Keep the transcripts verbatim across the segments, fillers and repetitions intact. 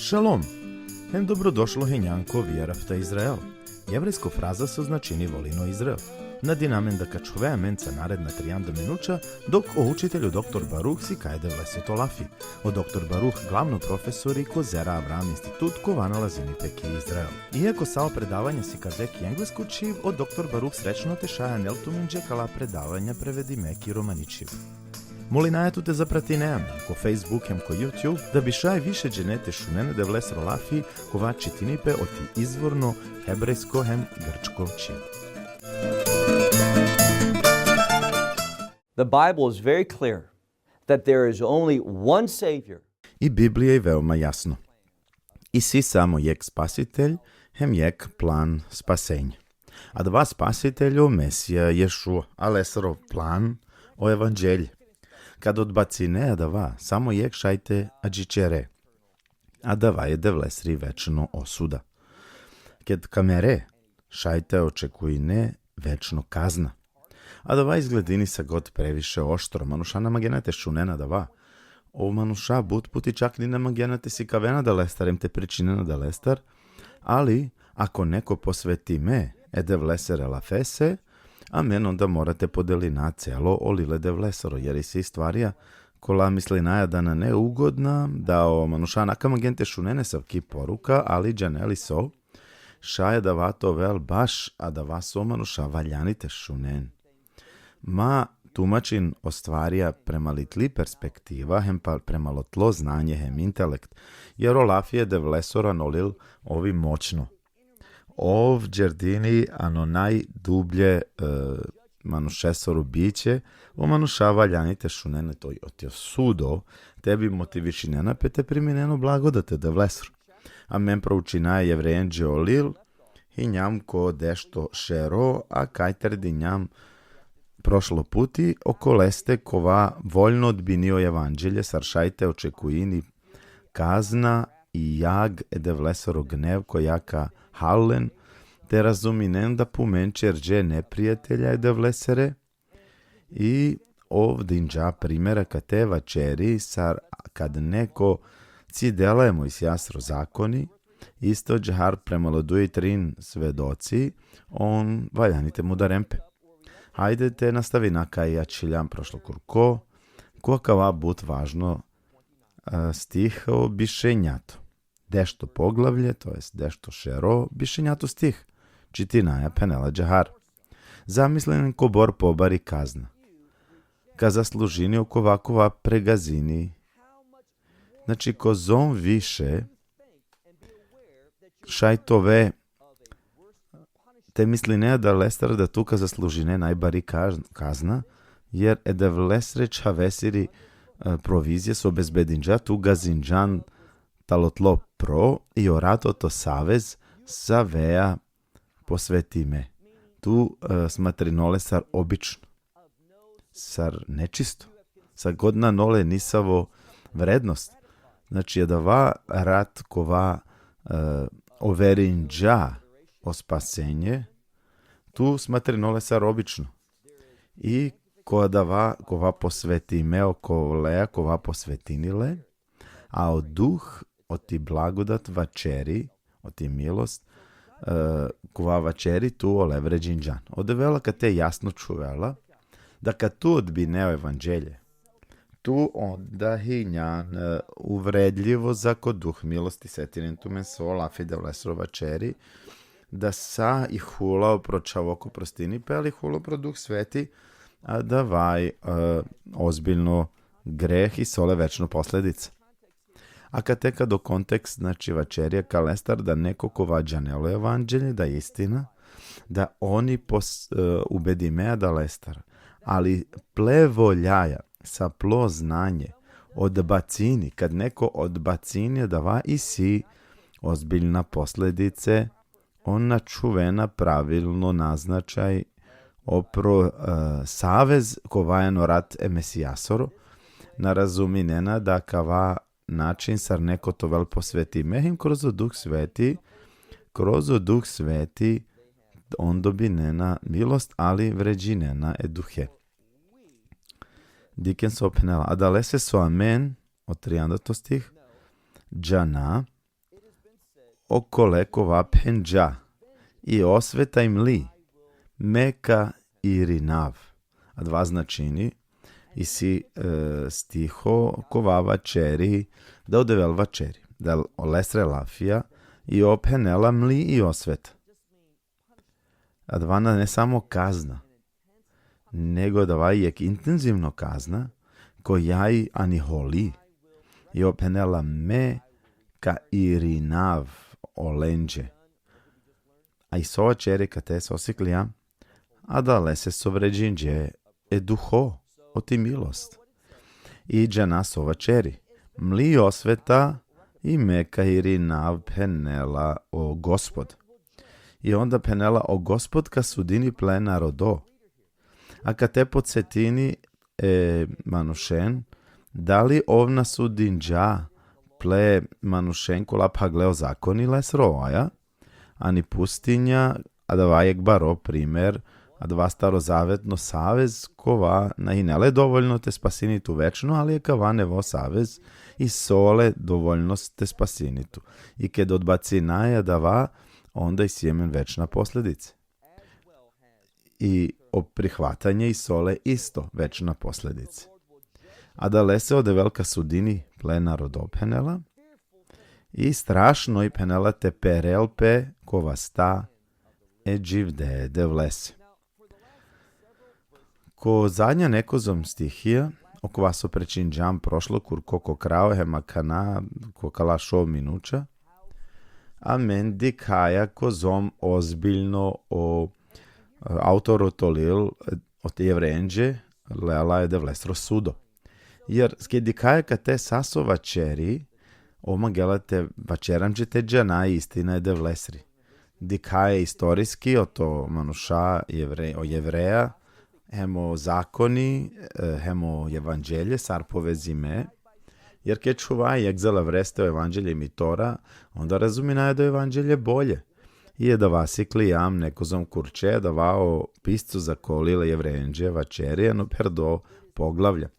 Šalom! Hem dobrodošlo hinjan ko Veahavta Izrael. Jevrejsko fraza so značini volin o Izrael. Nadinamen da ka ačhove amenca naredna trianda minuća, dok o učitelj o doktor Baruh sikaja e Devlesoro lafi. O doktor Baruh glavno profesori ko Zera Avraam Institut, kova nalazini pe ki Izrael. Iako sa o predavanja sikade ki englesko čhib, o doktor Baruh srećno te šaj anel tumenđe kala predavanja prevedime ki romani čhib. Molinaja tut te zapratine amen ko Facebook hem ko YouTube, da bi šaj više džene te šunen e Devlesoro lafi, kova čitini pe oti izvorno hebrejsko hem grčko čhib. The Bible is very clear that there is only one Savior. I Biblija i veoma jasno. Isi samo jekh spasitelj, hem jekh plan spasenja. Adava spasitelj o Mesija Ješua, a lesoro plan o evanđelje. Kad odbacine adava, samo jekh šaj te adžićere. Adava i e Devlesiri večno osuda. Ked ka mere, šaj te očekujine večno kazna. Adava izgledini sa god previše oštro, manuša na mangena te šunen adava. O manuša but puti čak ni na mangena te sikavena adalestar, em te pričinen adalestar, ali ako neko posvetime e Devlesere lafese, amen onda mora te podelina celo o lil e Devlesoro, jer isi stvarja kola mislinaja da nane ugodna, da o manuša na ka mangen te šunen asavki poruka, ali džane li so, šaj adava te ovel baš adava so manuša valjani te šunen. Ma tumačin o stvarja prema li tli perspektiva, hem pa prema lo tlo znanje hem intelekt, jer o lafi e Devlesoro ano lil ov i moćno. Ov džerdini ano najdublje, e, manušesoro biće, o manuša valjani te šunen oti, oti o sudo, te bi motivišinena pe te priminen o blagodat e Devlesoro. Amen proučinaja e Jevrejenđe o lil, hinjam ko dešto šero, a kaj trdinjam prošlo puti, okoleste kova voljno odbini o evanđelje, sar šaj te očekujini kazna i jag e Devlesoro gnev koja ka hal len, te razuminen da pumen ćerđe neprijatelja e Devlesere, i ov dinđa primera kate vaćeri sar kad neko cidela e Mojsijasoro zakoni, isto đahar prema lo duj trin svedoci, on valjani te mudaren pe. Hajde te nastavina kaj ačhiljam prošlo kurko, ko akava but važno, e, stih o bišenjato. Dešto poglavlje, to jest dešto šero, bišenjato stih. Čitinaja, phenela đahar. Zamislinen kobor pobari kazna ka zaslužini okova kova pregazini. Znači, kozom više šaj te ove te misline adalestar da tu ka zaslužine najbari kaz-, kazna, jer e Devlesere čhavesiri, e, provizija so obezbedinđa, tu gazinđan talo tlo pro i o rat oto savez sa vea posvetime. Tu, e, smatrinole sar obično, sar nečisto, sar god nane ole nisavo vrednost. Znači, adava rat kova, e, overinđa o spasenje, tu smatrinole sar obično. I ko adava, kova posvetime okolea, kova posvetini le, a o Duh oti blagodat vaćeri, oti milost, e, kova vaćeri tu ole vređinđan. O Devel kate jasno čhuvela, da kad tu odbine o evanđelje, tu onda hinjan, e, uvredljivo zako Duh milosti. Setinen tumen so o lafi e Devlesoro vaćeri, da sa i hula opro čhavo ka prostini pe, ali hula opro Duh Sveti, adava i, e, ozbiljno greh i so le večno posledica. A kate kad o kontekst, znači, vaćeri akalestar da neko kova džanela o evanđelje, da istina, da on i pos-, e, ubedime adalestar, ali ple voljaja, sa plo znanje, odbacini, kad neko odbacini, adava isi ozbiljna posledice, on na čhuvena pravilno naznačaj opro, e, savez kova i ano rat e Mesijasoro, na razuminena da kava način sar neko te ovel posvetime, hem kroz o Duh Sveti, kroz o Duh Sveti on dobinena milost, ali vređinena e Duhe. Dikhen so phenela, adalese so amen, o triandato stih, džana, okole kova phenđa: I osveta i mli, me ka irinav. Adava značini, isi, e, stiho kova vaćeri da o Devel vaćeri, da olesre lafija, i ov phenela: mli i osveta. Adava nane samo kazna, nego adava jekh intenzivno kazna, koja i ani holi, i ov phenela: me ka irinav olenđe. A i so vaćeri kate, so siklija? Adalese so vređinđe e Duho, oti milost. I džana so vaćeri: mli i osveta, i me ka irinav, phenela o Gospod. I onda phenela: o Gospod ka sudini ple narodo. A kate podsetini e manušen, dali ov na sudinđa ple manušen kola phagle o zakoni lesro, aja, ani pustinja, adava jekh baro primer, adava starozavetno savez, kova na hine le dovoljno te spasini tu večno, ali akava nevo savez isi ole dovoljnost te spasini tu. I ked odbacinaja adava, onda isi amen večna posledice. I o prihvatanje isi ole isto večna posledice. Adalese o Devel ka sudini ple narodo, phenela, i strašno i, phenela, te perel pe ko vasta e dživde Devlese. Ko zadnja nekozom stihija, okova so pričinđam prošlo kurko ko kraj, hem akana ko kala šov minuća, amen dikhaja kozom ozbiljno o, e, autor oto lil, e, oto Jevrejenđe, lela e Devlesro sudo. Jer ked dikhaja kate sa so vaćeri, ov mangela te vaćeri amenđe te džana i istina e Devlesri. Dikhaja istorijski oto manuša Jevre-, o Jevreja, hem o zakoni, e, hem o evanđelje, sar povezime. Jer ked čhuvaja jekh zalavreste o evanđelje hem i Tora, onda razuminaja da o evanđelje bolje. I adava siklijam nekozom kurče, adava o pisco zako lil e Jevrejenđe vaćeri ano perdo poglavlja.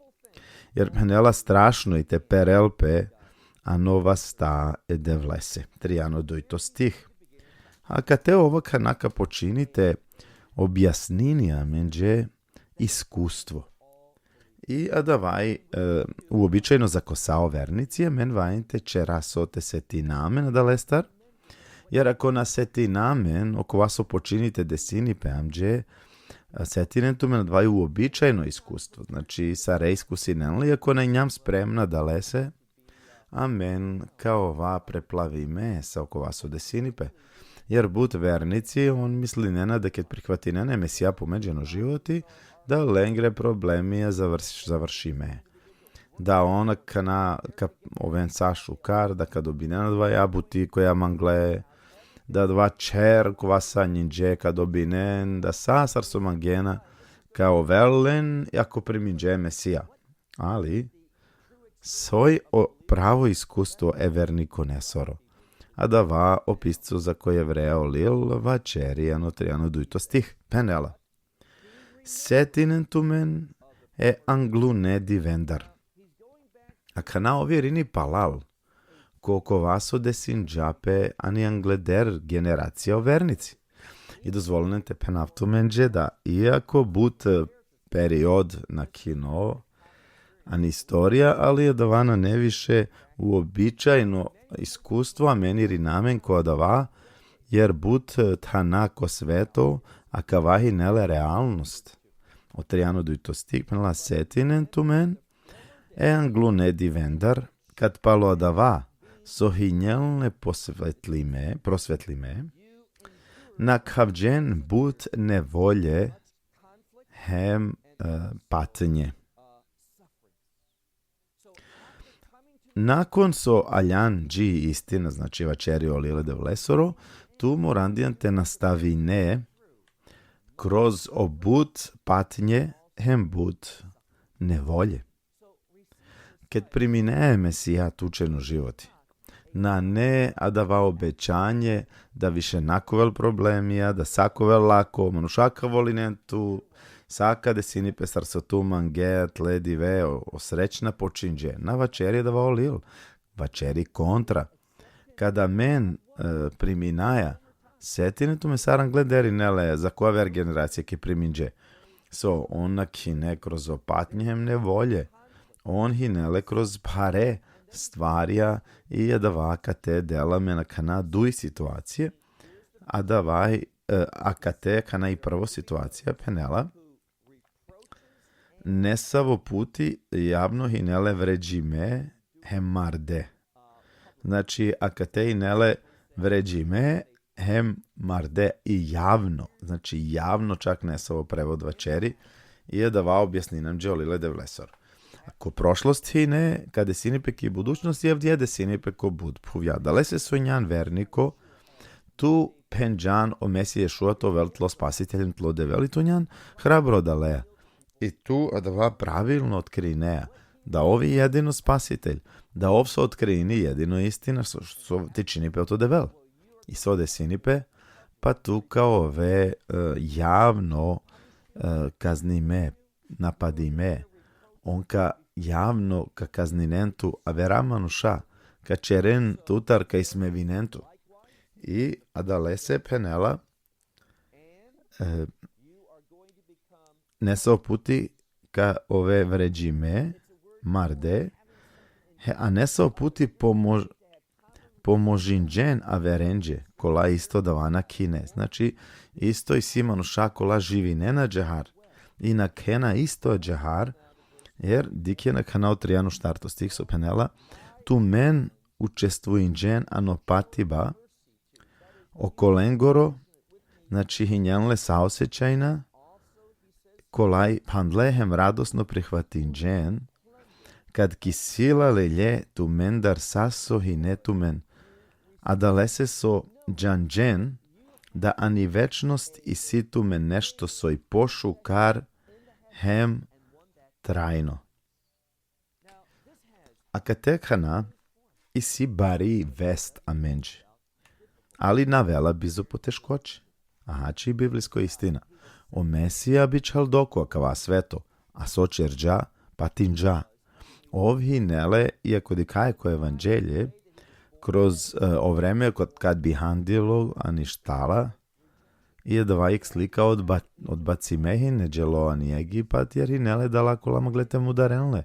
Jer phenela: strašno i te perel pe ano vasta e Devlese. Trijanda dujto stih. A kate ov akana ka počini te objasnini amenđe iskustvo. I adava i, e, uobičajeno zako sa o vernici, amen valjani te ćera so te setina amen adalestar, jer ako na setina amen okova so počini te desini pe amenđe, a, setinen tumen, adava i uobičajeno iskustvo, znači sare iskusinen li, ako na injam spremna adalese, amen ka ova preplavime sa okova so desini pe. Jer but vernici, on mislinena da ked prihvatinena e Mesija pomeđe ano životi, da lengre problemija završ-, završime. Da on akana ka oven sa šukar, da ka dobinen adava buti koja mangle, da adava ćher kova sanjinđe ka dobinen, da sa sar so mangena ka ovel len, ako priminđe e Mesija. Ali, soj o pravo iskustvo e vernikonesoro? Adava o pisco zako Jevreja o lil vaćeri ano trijanda dujto stih. Phenela: setinen tumen e anglune divendar. Akana ov irini palal ko okova so desinđa pe ani angleder generacija o vernici. I dozvolinen te phenav tumenđe da, iako but, e, period nakhino ani istorija, ali adava nane više uobičajeno iskustvo, amen irina amen ko adava, jer but, e, thana ko sveto, akava hine le realnost. O trijanda dujto stih, phenela: setinen tumen e anglune divendar, kad palo adava so hinjen le posvetlime, prosvetlime, nakhavđen but nevolje hem, e, patnje. Nakon so aljan dži istina, znači vaćeri o lil e Devlesoro, tu morandijan te nastavine kroz o but patnje hem but nevolje. Ked primine e Mesija tuće ano životi, nane adava obećanje da više na ka ovel problemija, da sa ka ovel lako, manuša ka volinen tu, sa ka desini pe sar so tu mangea, tle dive o, o srećna počinđe. Na vaćeri adava o lil, vaćeri kontra. Kad amen priminaja, setinen tumen sar angleder hine le, za koja aver generacija ka priminđe. So, on na hine kroz o patnje hem nevolje. On hine le kroz phare stvarja i adava kate dela amen akana duj situacije. Adava, e, akate akana i prvo situacija phenela: nesavo puti javno hine le vređime hem marde. Znači, akate hine le vređime hem marde i javno. Znači, javno čak nesavo prevod vaćeri. I adava objasnini amenđe o lil e Devlesoro. Ko prošlost hine, ka desini pe ki budućnost, i avdive desini pe ko but phuvja. Adalese so injan verniko, tu phenđan o Mesija Ješua te ovel tlo spasitelj hem tlo Devel i tu injan hrabro adaleja. I tu adava pravilno otkrinea, da ov i jedino spasitelj, da ov so otkrini jedino istina, so, so tičini pe oto Devel. I so desini pe, pa tu ka ove, e, javno, e, kaznime, napadime, on ka javno ka kazninen tu, avera manuša ka ćeren tutar, ka ismevinen tu. I adalese phenela, e, nesavo puti ka ove vređime, marde, he, a nesavo puti pomo-, pomožinđen averenđe, kola isto adava nakhine. Znači, isto isi manuša kola živinena ađahar, i nakhena isto ađahar, jer dikhen akana o trianda u štarto stih so phenela: tumen učestvuinđen ano patiba okolengoro, znači hinjen le saosećajna, kolaj phandle hem radosno prihvatinđen, kad ki sila lelje tumendar sa so hine tumen, adalese so džanđen da ani večnost isi tumen nešto soj pošukar hem trajno. Akate akana isi bari vest amenđe, ali na avela bizo poteškoće. Aha, či biblijsko istina. O Mesija bičhaldo ko akava sveto, a so ćerđa, patinđa. Ov hine le, iako dikhaja ko evanđelje, kroz, e, o vreme kod, kad bihandilo ani štala, i adava jekh slika odba-, odbacime hine, đelo ani Egipat, jer hine le dala kola mangle te mudaren le.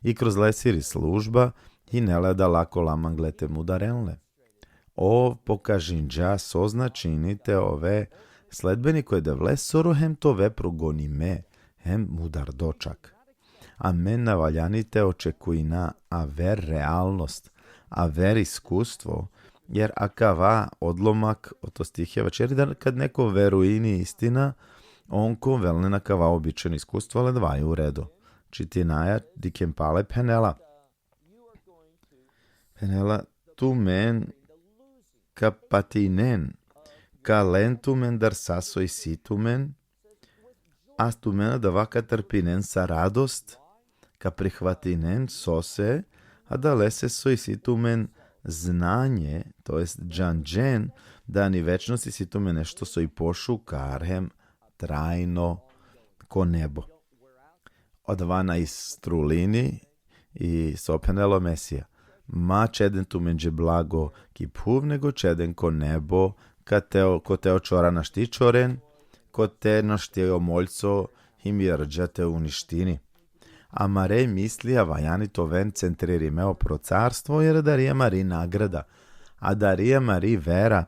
I kroz lesiri služba, hine le dala kola mangle te mudaren le. Ov pokažinđa so značini te ove sledbeniko e Devlesoro hem te ove progonime, hem mudardo čak. Amen na valjani te očekujina aver realnost, aver iskustvo, jer akava odlomak oto stihija vaćeri da kad neko verujini istina, on ka ovel len akava običan iskustvo, ali adava i u redu. Čitinaja, dikhen pale, phenela. Phenela: tumen ka patinen, ka len tumendar sa so isi tumen, a tumen adava ka trpinen sa radost, ka prihvatinen sose, adalese so isi tumen znanje, to jest džanđen, da ani večnost isi tumen nešto soj pošukar hem trajno ko nebo. Adava na istrulini i so phenela o Mesija: ma ćeden tumenđe blago ki phuv, nego ćeden ko nebo, kote o, kote o čora našti čoren, kote našti o moljco hem i rđa te uništini. Amare mislija valjani te oven centririme opro carstvo, jer adari amari nagrada. Adari amari vera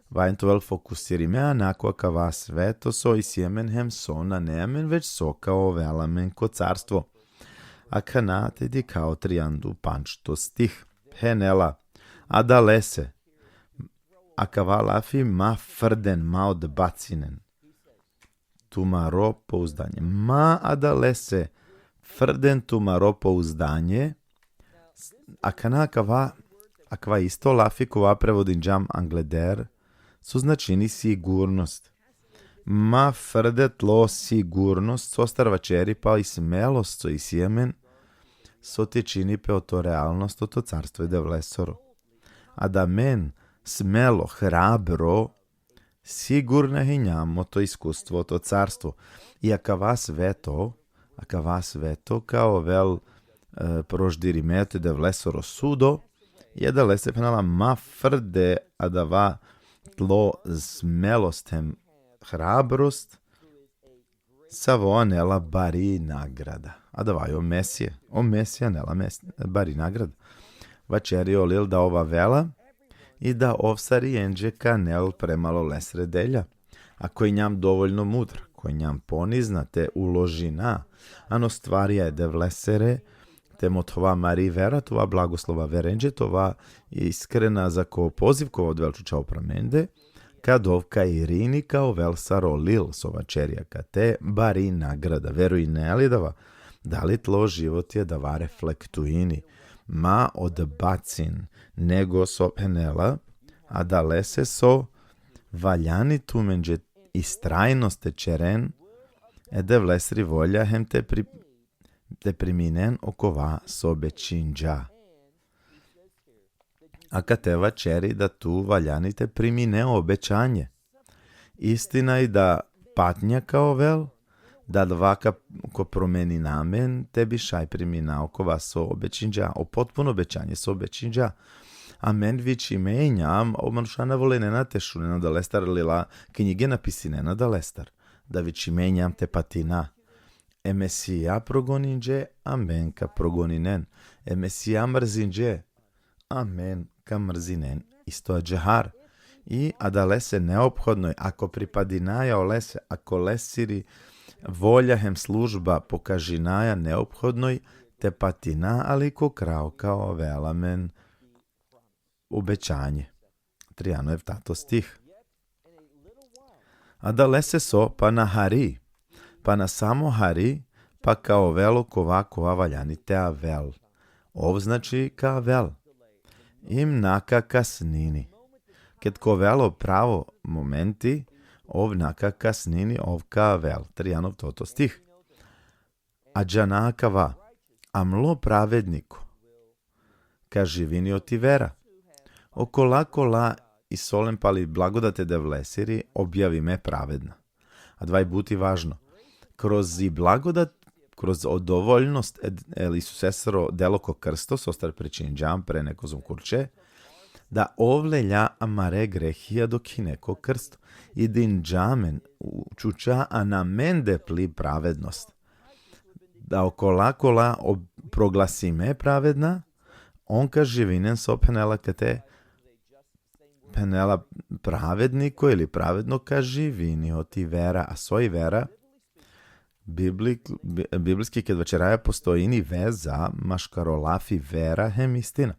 valjani te ovel fokusirime, a na ko akava sveto so isi amen hem so nane amen, već so ka ovel amen ko carstvo. Akana te dikha o trianda u pandžto stih. Phenela: adalese, akava lafi ma frden, ma odbacinen tumaro pouzdanje. Ma adalese frden tumaro pouzdanje. Akana akava, akava isto lafi kova prevodinđam angleder, so značini sigurnost. Ma frde tlo sigurnost, sostar vaćeri pa i smelost so isi amen, so tičini pe oto realnost, oto carstvo e Devlesoro. A da amen smelo, hrabro, sigurna hinjam oto iskustvo, oto carstvo. I akava sveto, akava sveto ka ovel, e, proždirime oto Devlesoro sudo, I adalese phenela: ma frde adava tlo smelost hem hrabrost, savo anela bari nagrada. Adava i o Mesija. O Mesija anela mes-, bari nagrada. Vaćeri o lil da ov avela i da ov sarijenđe ka anel premalo lesre delja. Ako injam dovoljno mudra, ako injam ponizna te uložina ano stvarija e Devlesere, te mothova mari vera, te ova blagoslova verenđe, te ova iskrena zako poziv kova o Devel čhuča upra mende, ka dov ka irini ka ovel sar o lil so vaćeri akate bari nagrada. Verujine li adava? Dali tlo životi adava reflektuini? Ma odbacin, nego so phenela, adalese so valjani tumenđe istrajnost te ćeren e Devlesri volja hem te pri-, te priminen okova so obećinđa. Akate vaćeri da tu valjani te primine o obećanje. Istina i da patnja ka ovel, da adava ka, ka promenini amen, te bi šaj primina okova so obećinđa, o potpuno obećanje so obećinđa. Amen vičime injam, o manuša na volinena te šunen adalestar, lila knjige napisinena adalestar. Da vičime injam te patina. E Mesija progoninđe, amen ka progoninen. E Mesija mrzinđe, amen ka mrzinen isto ađahar. I adalese neophodno i, ako pripadinaja olese, ako lesiri volja hem služba pokažinaja, neophodno i te patina, ali ko kraj ka ovel amen obećanje. Trijano eftato stih. Adalese so pana hari, pana samo hari, pa ka ovel okova kova valjani te avel. Ov znači ka avel. Im na ka kasnini. Ked ka ovel o pravo momenti, ov na ka kasnini, ov ka avel. Trijano eftato stih. A džana akava, a mlo pravedniko ka živini oti vera. Okola kola isi len pali blagodat e Devlesiri objavime pravedna. Adava i but i važno. Kroz i blagodat, kroz o dovoljnost e, e Isusesoro delo ko krsto, sostar pričinđam pre nekozom kurće, da ov lelja amare grehija dok hine ko krsto. I dinđa amen, čhuča ano amende pli pravednost. Da okola kola ob-, proglasime pravedna, on ka živinen so phenela akate, phenela pravedniko ili pravedno ka živini oti vera, a so i vera, biblik-, bi-, biblijski ked vaćeraja postojini veza maškaro lafi vera hem istina.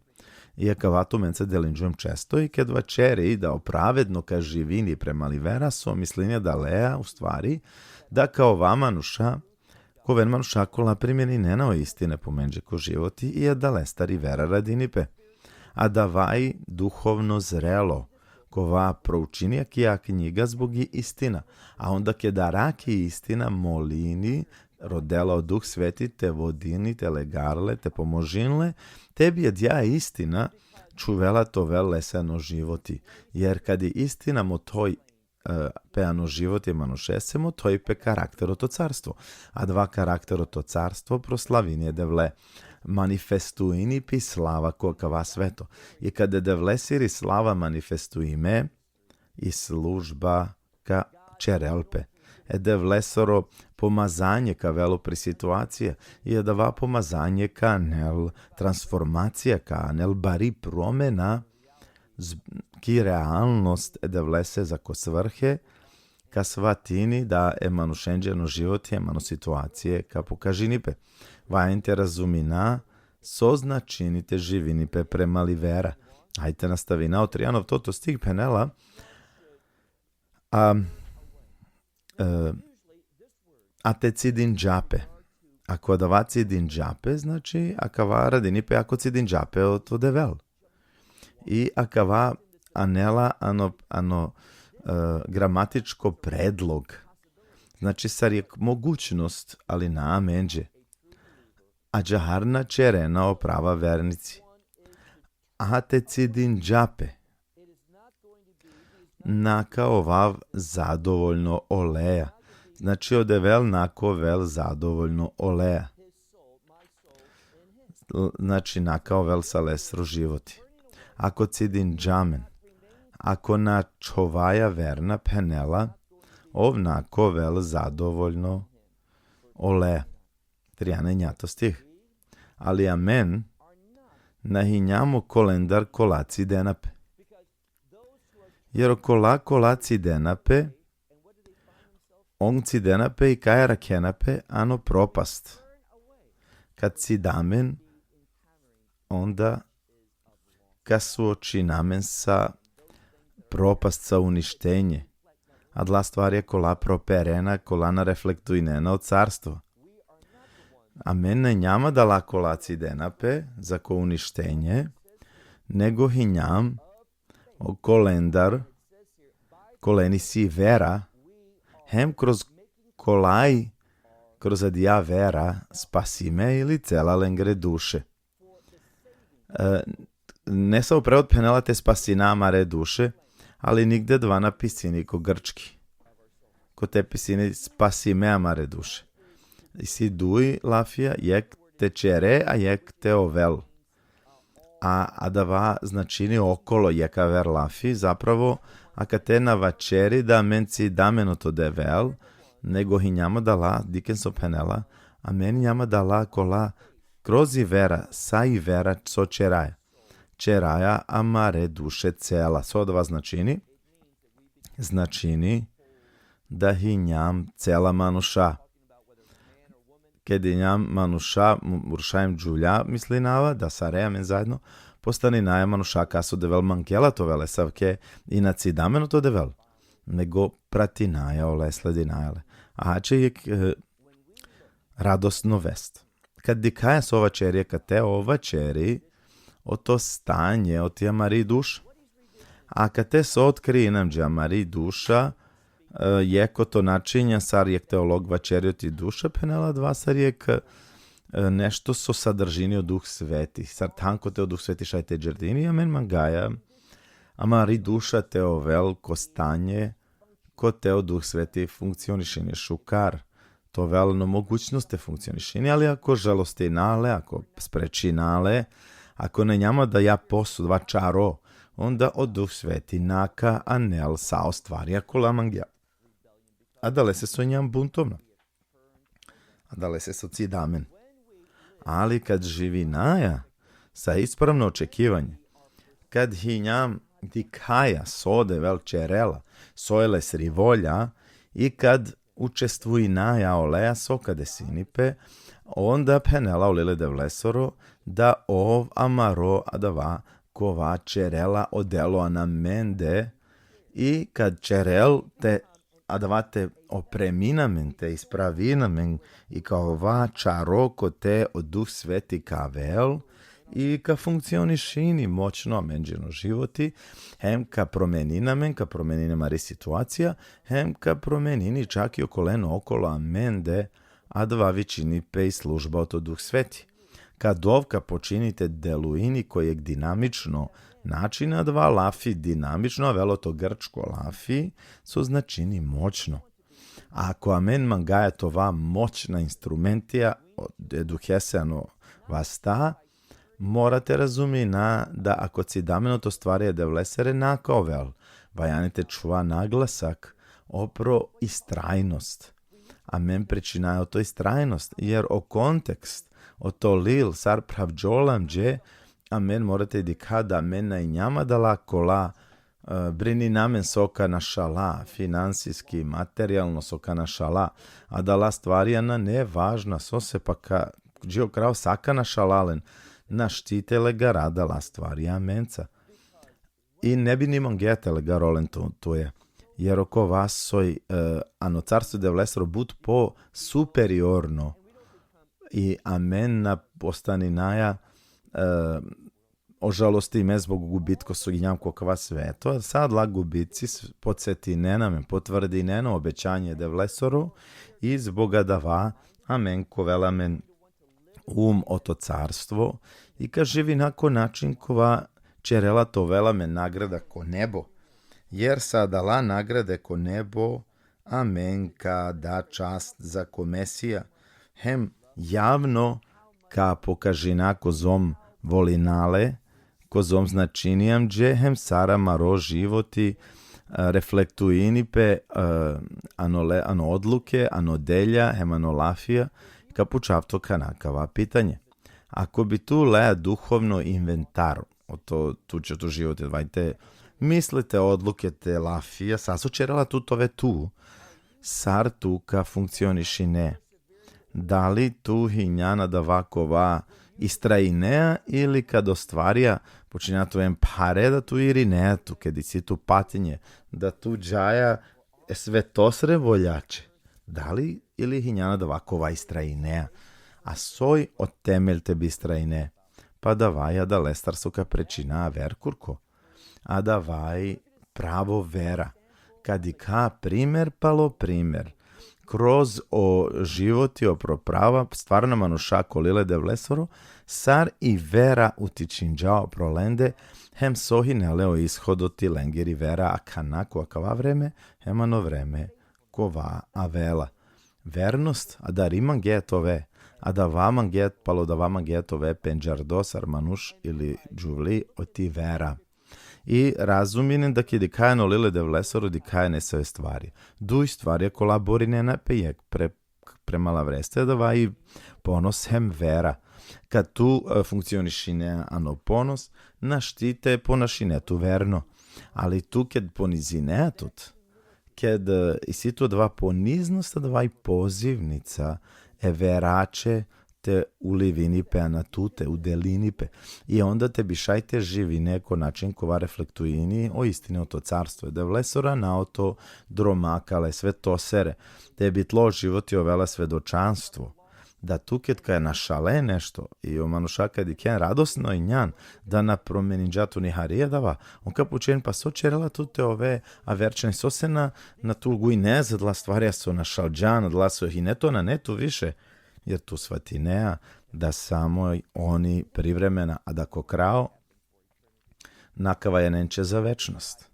I akava tumenca delinđum često i ked vaćeri da o pravedno ka živini prema li vera, so mislini adalea, u stvari, da ka ova manuša, ka oven manuša kola primeninena o istine pomenđe ko životi i adalestar i vera radini pe. Adava i duhovno zrelo, kova proučini akija knjiga zbog i istina, a onda keda araki istina molini, rodela o Duh Sveti te vodini, te legarle, te pomožinle, te bi adija istina čhuvela te ovel lese ano životi. Jer kad i istina mothoj, e, pe ano životi e manušese, mothoj pe karakter oto carstvo. Adava karakter oto carstvo proslavini e Devle, manifestuini pi slava ko akava sveto. I kad e Devlesiri slava manifestuime, i služba ka ćerel pe. E Devlesoro pomazanje ka avel upri situacija, i adava pomazanje ka anel transformacija, ka anel bari promena z-, ki realnost e Devlese zako svrhe, ka svatini da e manušenđe ano životi, hem ano situacije ka pokažini pe. Valjani te razumina so značini te živini pe prema li vera. Hajde nastavina, o trijano eftato stih phenela, a, e, a te cidinđa pe. Ako adava cidinđa pe, znači, akava radini pe ako cidinđa pe oto Devel. I akava anela ano, ano, e, gramatičko predlog. Znači, sar jekh mogućnost, ali na amenđe. Ađahar na ćerena o prava vernici. A te cidinđa pe, na ka ovav zadovoljno oleja. Znači, o Devel na ka ovel zadovoljno oleja. L-, znači, na ka ovel sa lesro životi. Ako cidinđa amen, ako na ačhovaja verna, phenela, ov na ka ovel zadovoljno ole. Trianda i enjato stih. Ali amen na hinjam okolendar kola cidena pe. Jer okola kola cidena pe, on cidena pe i ka arakhena pe ano propast. Kad cida amen, onda ka suočina amen sa propast, sa uništenje. Adala stvarja kola properena, kola na reflektuinena o carstvo. Amen na hinjam adala kola cidena pe zako uništenje, nego hinjam okolendar, kolen isi vera, hem kroz kolaj, kroz adija vera spasime ili cela lengre duše. E, nesavo prevod phenela te spasina amare duše, ali nigde adava na pisini ko grčki. Kote pisini spasime amare duše. Isi duj lafija, jekh te ćere, a jekh te ovel. A adava značini okolo jekh aver lafi, zapravo, akate na vaćeri da amen cida amen oto Devel, nego hinjam adala, dikhen so phenela, amen hinjam adala kola kroz i vera, sa i vera so ćeraja. Ćeraja amare duše cela. So adava značini? Značini da hinjam cela manuša. Ked hinjam manuša, m-, murša hem džuvlja, mislinava, da sare amen zajedno, postaninaja manuša kas o Devel mangela te ovel, esavke i na cida amen oto Devel, nego pratinaja ole, sledinaja ole. A će jekh, e, radosno vest. Kad dikhaja so vaćeri akate, ov vaćeri oto stanje oti amari duša. A akate so otkrini amenđe, amari duša, e, jekh oto načinja sar jekh teolog vaćeri oti duša, phenela adava sar jekh, e, nešto so sadržini o Duh Sveti. Sar than kote o Duh Sveti šaj te đerdini, amen mangaja amari duša te ovel ko stanje kote o Duh Sveti funkcionišini šukar. Te ovel ano mogućnost te funkcionišini, ali ako žalostina le, ako sprečina le, ako na hinjam adaja posud, adava čaro, onda o Duh Sveti na ka anel sa o stvarja kola mangea. Adalese so hinjam buntovna. Adalese so cida amen. Ali kad živinaja sa ispravno očekivanje, kad hinjam, dikhaja so o Devel ćerela, so i lesri volja, i kad učestvujinaja oleja so ka desini pe, onda phenela o lil e Devlesoro da ov amaro adava kova ćerela o delo ano amende, i kad ćerel te adava te opremini amen, te ispravini amen, i ka ova čaro kote o Duh Sveti ka avel, i ka funkcionišini moćno amenđe ano životi, hem ka promenini amen, ka promenini amari situacija, hem ka promenini čak i okolen okolo amende, adava vičini pe i služba oto Duh Sveti. Kad ov ka počini te deluini ko jekh dinamično način, adava lafi dinamično, avela oto grčko lafi, so značini moćno. A ako amen mangaja te ova moćna instrumentija e Duhese ano vasta, mora te razumina da ako cida amen oto stvarja e Devlesere, na ka ovel. Valjani te čhuva naglasak opro istrajnost. Amen pričinaja oto istrajnost, jer o kontekst, oto lil sar phravđola amenđe, amen mora te dikha da amen na hinjam adala kola, e, brinina amen so ka našala, finansiski, materijalno so ka našala, adala stvarja nane važna, sose pa ka, dži o kraj sa ka našala len, našti te legara adala stvarja amenca. I ne bi ni mangea te legari olen tu-, tuja. Jer okova soj, e, ano carstvo e Devlesoro but po superiorno. I amen na postaninaja, e, ožalostime zbog gubitko so hinjam ko kava sveto, a sa adala gubitci s-, podsetinena amen, potvrdinena o obećanje e Devlesoro, i zbog adava amen ka ovel amen um oto carstvo, i ka živina ko način kova ćerela te ovel amen nagrada ko nebo. Jer sa adala nagrade ko nebo, amen ka da čast zako Mesija, hem javno ka pokažina kozom volina le, kozom značini amenđe hem sar amaro životi, e, reflektuini pe, e, ano le-, ano odluke, ano delja, hem ano lafija, ka pučav tut akana akava pitanje. Ako bi tu lea duhovno inventar, oto tuće, oto životi, adava i te misle, te odluke, te lafija, sa so ćerela tut ove tu, sar tu ka funkcionišine? Dali tu hinjan adava kova istrajinea ili kad ostvarija počinea te oven phare da tu irinea tu, ked isi tu patinje, da tu džaja e svetosere voljaće? Dali ili hinjan adava kova istrajinea? A soj o temelj te bi istrajine? Pa adava i adalestar so ka pričina aver kurko. Adava i pravo vera. Ka dikha primer palo primer, kroz o životi opro prava stvarna manuša kola lile e Devlesoro, sar i vera utičinđa opro lende, hem so hine le o ishod oti lengiri vera akana ko akava vreme, hem ano vreme kova avela. Vernost, adari mangea te ove, adava mangea, palo adava mangea te ove pendžardo sar manuš ili džuvli oti vera. I razuminen da ked dikhaja ano lil e Devlesoro, dikhaja nesave stvari. Duj stvari kola borinena pe jekh pre-, prema lavreste, adava i ponos hem vera. Kad tu, e, funkcionišine ano ponos, našti te ponašine tu verno. Ali tu ked ponizinea tut, ked, e, isi tu adava poniznost, adava i pozivnica e veraće te ulivini pe ano tute, udelini pe. I onda te bi šaj te živine ko način kova reflektuini o istine oto carstvo e Devlesoro, a na oto droma kale svetosere. Te bi tlo životi ovela svedočanstvo. Da tu ked ka našale nešto, i o manuša ka dikhen, radosno injan, da na promeninđa tu ni hari adava, on ka pučen: pa so ćerela tut te ove averčhane, sose na, na tugujne za adala stvarja so našalđan, adala so hine, to nane tu više, jer tu svatinea da samo oni privremena, a da ko krajo nakavaja lenđe za večnost.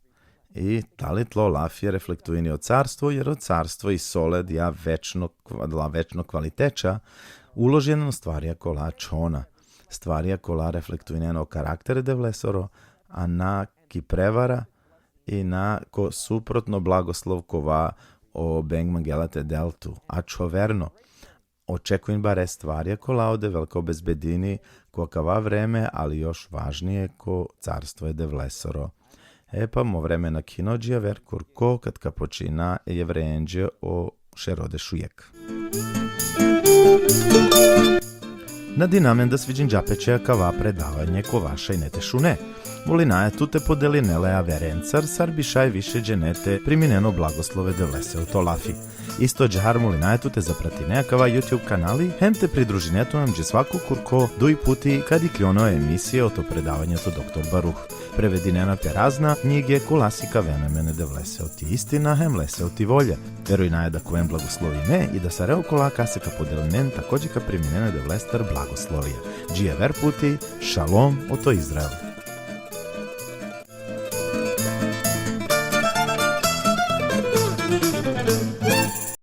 I tali tlo lafija reflektuini o carstvo, jer o carstvo isi le adija večno kva-, adala večno kvaliteča, uložena ano stvarja kola ačhona, stvarja kola reflektuinena o karakter e Devlesoro, a na ki prevara i na ko suprotno blagoslov kova o beng mangela te del tu. Ačhoverno, očekuin bare stvarja kola o Devel ka obezbedini ko akava vreme, ali još važnije ko carstvo e Devlesoro. E pa, mo vreme nakhino, dži aver kurko, kad ka počina e Jevrejenđe o šero dešujekh. Nadinamen da sviđinđa pe će akava predavanje kova šaj ine te šune. Molinaja tut te podeline le averencar, sar bi šaj više džene te priminen o blagoslov e Devlese oto lafi. Isto ađahar molinaja tut te zapratine akava YouTube kanali, hem te pridružine tut amenđe svako kurko duj puti kad ikljon o emisije oto predavanje oto doktor Baruh. Prevedinena pe razna knjige kola sikavena amen e Devlese oti istina hem lese oti volja. Verujnaja da ka oven blagoslovime i da sare okola kase ka podelinen takođe ka priminen e Devlestar blagoslovija. Dži aver puti, šalom oto Izrael.